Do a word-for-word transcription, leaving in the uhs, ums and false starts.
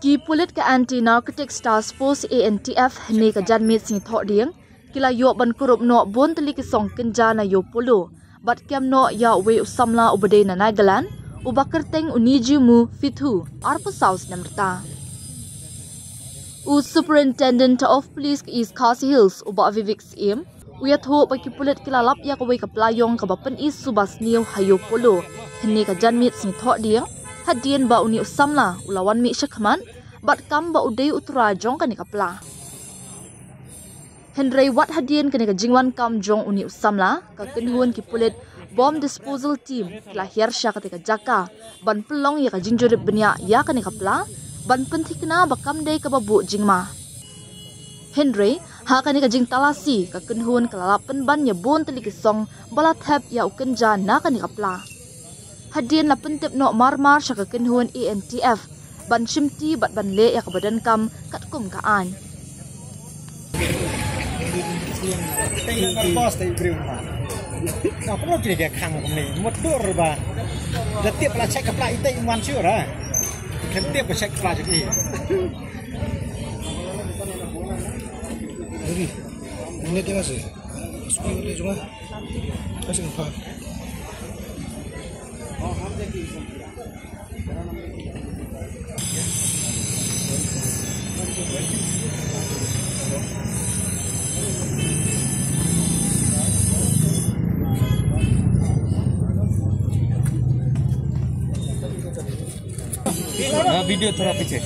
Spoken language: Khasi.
Ki pulit ka Anti Narcotics Task Force, A N T F, hynne ka janmiet sngi Thohdieng ki la ïoh ban kurup noh bun tylli ki song kynja na Ïew Polo bad kem noh ïa uwei u samla uba dei na Nagaland uba kyrteng u Nijimu Fithu, arphew saw snem rta. U Superintendent of Police ka East Khasi Hills, u Bah Vivek Syiem, u ïathuh ba ki pulit ki la lap ïa kawei ka pla ïong kaba pyni suba sniew ha Ïew Polo hynne ka janmiet sngi Thohdieng, hadien ba une u samla u la wan mih shakhmat bad kam ba u dei u trai jong kane ka pla. Hynrei wat hadien kane ka jingwan kam jong une u samla, ka kynhun ki pulit Bomb Disposal Team ki la hiar sha kata ka jaka ban pynlong ïa ka jingjurip bniah ïa kane ka pla, ban pynthikna ba kam dei kaba buh jingma. Hynrei ha kane ka jingtalasi, ka kynhun ka la lap pynban ïa bun tylli ki song ba la thep ïa u kynja na kane ka pla. Hadien la pyntip noh marmar sha ka kynhun A N T F ban shimti bad ban leh ïa kaba donkam katkum ka aiñ. Tei na kar bos tei briew ma. Na pynlong kine ki khang kumne mut dur ba. Da tip la check ka pla itei in wan sure ha. Kan tip ba check ka pla jong i. Ready. Ini dia nasi. Sukui boleh juga. Kasih lupa. हाँ, वीडियो थोड़ा पीछे।